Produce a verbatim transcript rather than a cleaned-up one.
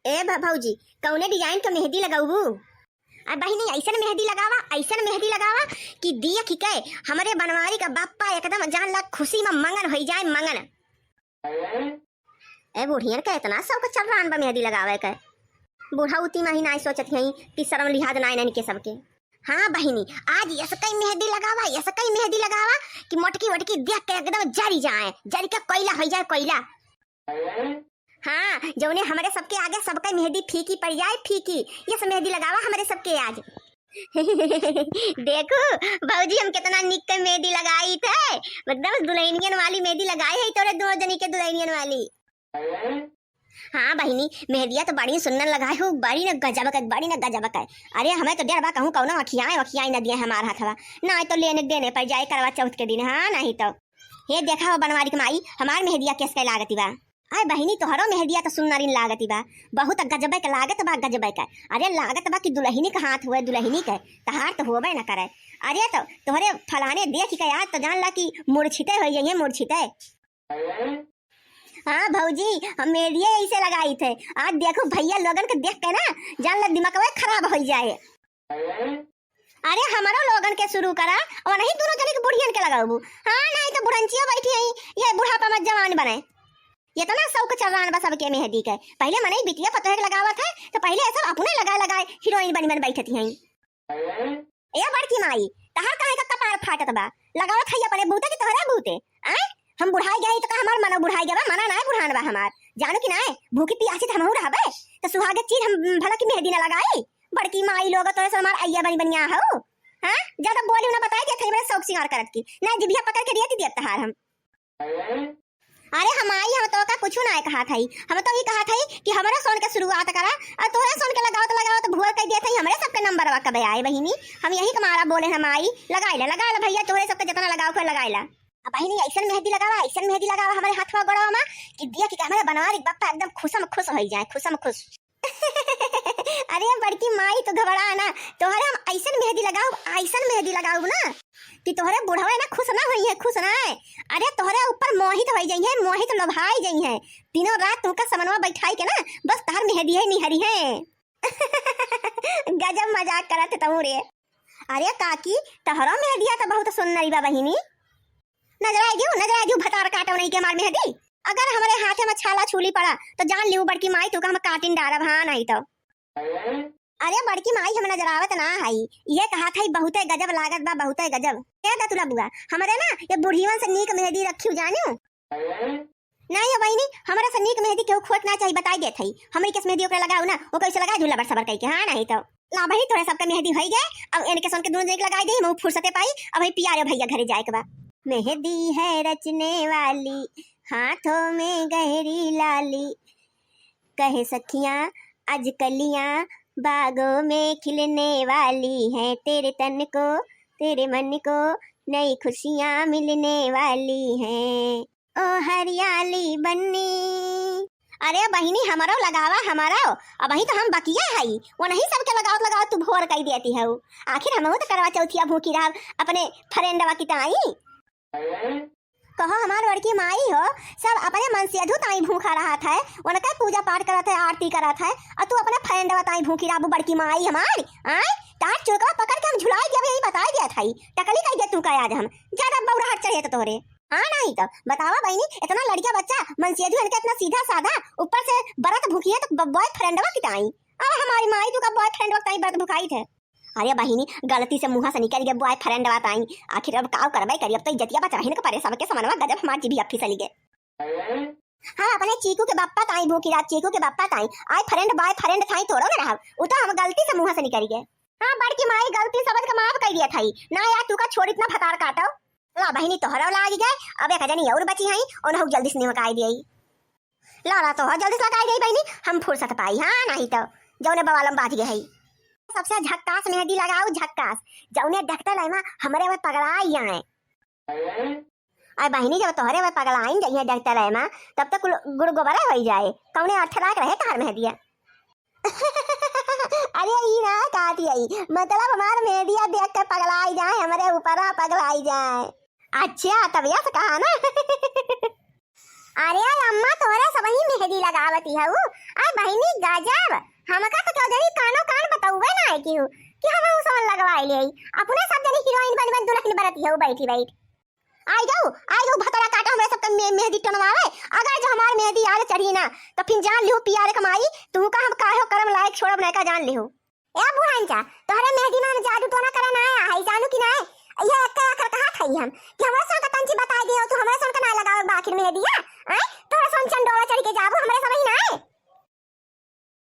ए भ-, भौजी, कौने design क मेहदी लगउबू? आ बहिनी, अइसन मेहदी लगावा, अइसन मेहदी लगावा कि देख के हमरे बनवारी क बप्पा एकदम जान ला खुशी मा मंगन होइ जाए, मंगन। ए बुढ़ियन क एतना सौक चर्रान बा मेहदी लगावै क। बुढ़ौती मा ही नाहीं सोचत हई कि सरम लिहाज नाहीं इनके सबके। हाँ बहिनी, आज यसकई मेहदी लगावा, यसकई मेहदी लगावा कि मोटकी वोटकी देख के एकदम जरी जाए, जरी के कोइला होइ जाए, कोइला। हाँ, जौने हमरे सबके आगे सबके मेहदी फीकी पड़ जाए, फीकी। यस मेहदी लगावा हमरे सबके आज। देखू भौजी, हम केतना निक के मेहदी लगाइत है, एकदम दुलहिनियन वाली मेहदी लगाई है तोरे दुनो जनी के दुलहिनियन वाली। हाँ बहिनी, मेहदिया तो बड़ी सुंदर लगाए हो, बड़ी न गजब के, बड़ी न गजब के। अरे हमें तो डर बा कहूँ कौनो अखियाए अखियाए न दिए हमार हाथवा, नाहीं तो लेने देने पड़ जाए करवा चौथ के दिन। हाँ नाहीं तो। हे देखा हो बनवारी क माई, हमार मेहदिया केस के लागती बा। आय बहिनी, तोहरो मेहदिया तो सुंदरिन लागती बा, बहुत गजबे के लागत बा, गजबे के। अरे लागत बा कि दुलहिनी क हाथ हुए, दुलहिनी के, तहार तो होबे न करे। अरे तो तोहरे फलाने देख के आज तो जान ला कि मूर्छिते होइ जइहे, मूर्छिते। हाँ भौजी, हम मेहदिया ऐसे लगाइत है। आज देखू भैया लोगन के देख के ना जान ला दिमागवा खराब होइ जाए। अरे हमरो लोगन के शुरू करा, और नहीं दुनो जनी के बुढ़ियन के लगाबू। हाँ नाहीं तो बुढ़ंचिया बैठी है, ये बुढ़ापा मा जवान बने। एतना सौक चर्रान बा सबके मेहदी के। पहिले मनई बिटिया पतोह के लगावत है तो पहिले ये सब अपने लगाए लगाए हीरोइन बनी बन बैठती हैं। ए बड़की माई, तहार काहे का कपार फाटत बा? लगावत है अपने बूते कि तोहरे बूते? आय, हम बुढ़ाई गए तो का हमार मनो बुढ़ाई गए बा? मना नाहीं बुढ़ान बा हमार। जानू कि नाहीं, भूखी पियासी तो हमहू रहबे, तो सुहागे चीज हम भला की मेहदी ना लगाई? बड़की माई लोग तोहरे से हमार अइया बनी बनिया हो। हाँ, ज्यादा बोली ना, बताई देत है बड़े सौक सिंगार करत की। ना जिभिया पकड़ के रेती देत तहार हम। अरे हम आई, हम तो का कुछ ना कहत हई, हम तो ई कहत हई कि हमरो सोन के शुरुआत करा, और तोहरे सोन के लगावत लगावत भोर कई देत हई, हमरे सबके नंबर वा कबे आए बहिनी। हम यही के मारा बोले हम आई, लगाई ला, लगाई ला भैया, तोहरे सबके जितना लगाव के लगाई ला। अब बहिनी अइसन मेहदी लगावा, अइसन मेहदी लगावा हमरे हथवा गोड़वा मा कि देख के हमरे बनवारी बप्पा एकदम खुशम खुश होइ जाए, खुशम खुश। अरे बड़की माई, तू घबरा ना, तोहरे हम अइसन मेहदी लगाउब, अइसन मेहदी लगाउब ना कि तोहरे बुढ़वे ना खुश ना होइहे, खुश ना। अरे तोहरे ऊपर मोहित होइ जइहे, मोहित लोभाई जइहे। दिनों रात तुमका समनवा बैठाई के ना बस तहर मेहदी है निहरी है। गजब मजाक करत है तमू रे। अरे काकी, तोहरो मेहदिया तो बहुत सुंदरी बा बहिनी। नजराई दियो, नजराई दियो, भतार काटो नहीं के हमार मेहदी। अगर हमरे हाथे मा छाला छूली पड़ा तो जान लियो बड़की माई तू का हम काटिन डारब, हाँ नाहीं तो। अरे बड़की माई, हम नजरावत ना हई, ये कहत हई बहुते गजब लागत बा, बहुते गजब। ए दतुला बुआ, हमरे ना ये बुढ़ियन से नीक मेहदी रखियो जानियो। नाहीं हो बहिनी, हमरा से नीक मेहदी केहू खोट ना चाही, बताई देत हई। हमरी केस मेहदी ओकरा लगाऊ ना, वो कैसे लगा झूला बर सबर कई के, हाँ नाहीं तो। ला बहिनी, तोहरे सबका मेहदी होई गए, अब इनके सन के दोनों जने के लगाई दे, हम फुर्सते पाई, अब हई पियारे भैया घरे जाए के बा। मेहदी है रचने वाली, हाथों में गहरी लाली, कहे सखियां आज कलियां बागों में खिलने वाली हैं, तेरे तन को, तेरे मन को नई खुशियां मिलने वाली हैं। ओ हरियाली बन्नी। अरे बहिनी, हमरो लगावा, हमरो। अबहीं तो हम बकिया हई, वो नहीं सबके लगावत लगावत तू भोर कई देती हऊ। आखिर हमहू तो करवा चौथिया भूखी रहब अपने friendवा की ताई। कहो हमार बड़की माई हो, सब अपने मनसेधु ताई भूखा रहत है, उनके पूजा पाठ करत है, आरती करत है, और तू अपने friendवा ताई भूखी रहबू बड़की माई हमारी, आय? तार चुरकवा पकड़ के हम झुलाई देब, यही बताई देत हई, टकली कई दे तू का आज हम, ज्यादा बौराहट चढ़े तो तोहरे। हाँ नाहीं तो, बतावा बहिनी, इतना लड़किया बच्चा, मनसेधु इनके इतना सीधा साधा, ऊपर से बरत भूखी है तो ब-, boyfriendवा की ताई। अब हमारी माई तू का boyfriendवा की ताई बरत भुखाई थे। अरे बहिनी, गलती से मुँह से निकल गया boyfriendवा ताई। आखिर अब काव करबे करी, अब तो इज्जतिया बचाहिन के परे सबके समनवा गजब हमार जीभिया फिसली गए। हाँ, अपने चीकू के बप्पा ताई भूखी रहब, चीकू के बप्पा ताई। आय friend boyfriend ताई थोड़ो ना रहब, उ तो हम गलती से मुँह से निकल गए। हाँ, बड़की माई गलती समझ के माफ कर दिया थाई। ना यार, तू का छोड़ इतना भतार काटो। ला बहिनी, तोहरो लाग गए, अब एक जनी और बची हई, उन्हों जल्दी से निमकाई दिया। लौड़ा तो हो, जल्दी से लगाई दे बहिनी, हम फुर्सत पाई, हाँ, नाहीं तो जौने बवालम बाज गए हई। सबसे झक्कास मेहंदी लगाऊ, झक्कास, जौने देखते लइमा हमरे वे पगलाई आए। अरे बहिनी, जब तोहरे वे पगलाइन जइहे देखते लइमा, तब तक गुड़ गोबरे होई जाए, कौने अर्थ लायक रहे तहार मेहंदिया। अरे ई ना कहती आई, मतलब हमार मेहंदिया देख के पगलाई जाए, हमरे ऊपर पगलाई जाए। अच्छा, तब यस कहा ना। अरे अम्मा, तोहरे सबही मेहंदी लगावती हऊ। अरे बहिनी गजब, हमका तो केहू जनी कानो कान बतउबे नाहीं किहू कि हमहू सोन लगवाइ लेई। अपने सब जनी हीरोइन बन बन दुलहिन बनती हऊ बैठी बैठ। आइ जाऊ, आइ जाऊ भतरा काटा हमरे सबके मे-, मेहंदी टनवावे। अगर जो हमार मेहंदी आल चढ़ी ना तो फिर जान लिहू पियारे कमाई, तुहका हम काहे करम लायक छोड़ब नयका जान लिहू। ए बुढ़ाइन चा, तोहरे मेहंदी में हम जादू टोना करे ना आया है, जानू कि नाहीं? ये एक आखर कहा थई हम कि हमरा सन का तंची बताइ दियो, तू हमरा सन का ना लगावे बा आखिर मेहंदी, हाँ? आय, तोहरे सन चंडोला चढ़ के जाबू, हमरे सब ही नाहीं।